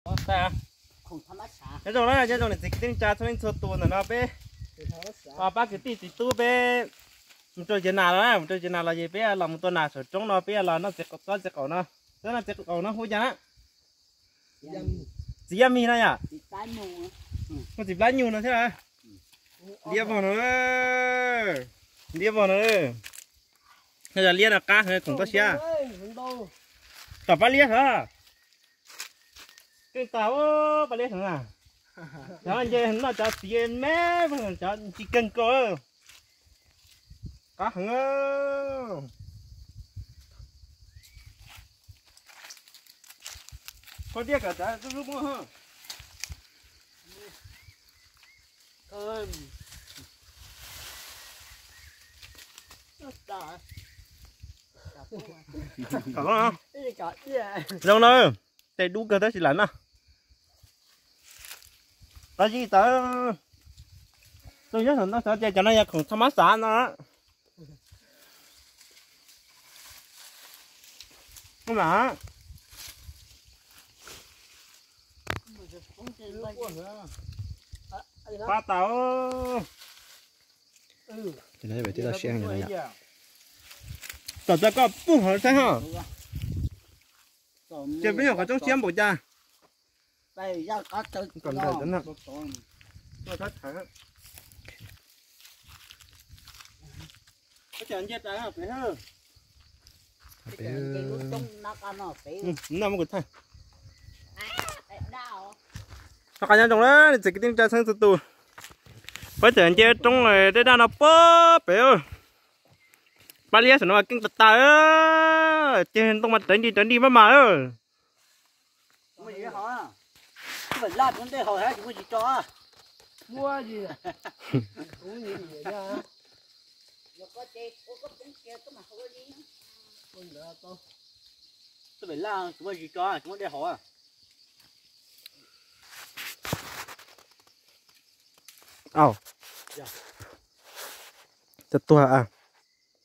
Nyob zoo na, nyob zoo niam txiv kwv tij neej tsa txhua leej txhua tus ntawm no peb pab kwv tij txiv tub peb mus rau Ciam Nas los, mus rau Ciam Nas los ces peb los mus tua nas saum roob no peb los noj txiv qaub, txiv qaub no, txiv qaub no hu cas na? Txiv Yaj Mis no yom? Hu txiv plab nyuj no thiab. Liab vog no, liab vog no. Yog liab no qab heev khoom toj siab. Tom pab liab hov. Keej tas pab liab heev na. Cov nce noj cov txiv me, cov tsis keeg ko. Qab heev. Koj tiag kom txawv lub muab. Zoo na, tes dub kawg tab sis lam noj. Qab zib tawv. Tus nyob saum no xav tias cov no yog khoom tho mab xav no. Mas pab tau. Tom txog koj puag hov saib ho. Ces peb nyuam qhov roob siab npaum cas. Noj mus kuv thaij. Rov qab nyob zoo na niam txiv kwv tij neej tsa txhua leej txhua tus. Peb tseem nce roob dej daj no puag pem. Pab liab saum no mas keej tas tas, ceg ntoo mas rawv nti rawv nti maj mam. Au, tsis tuag.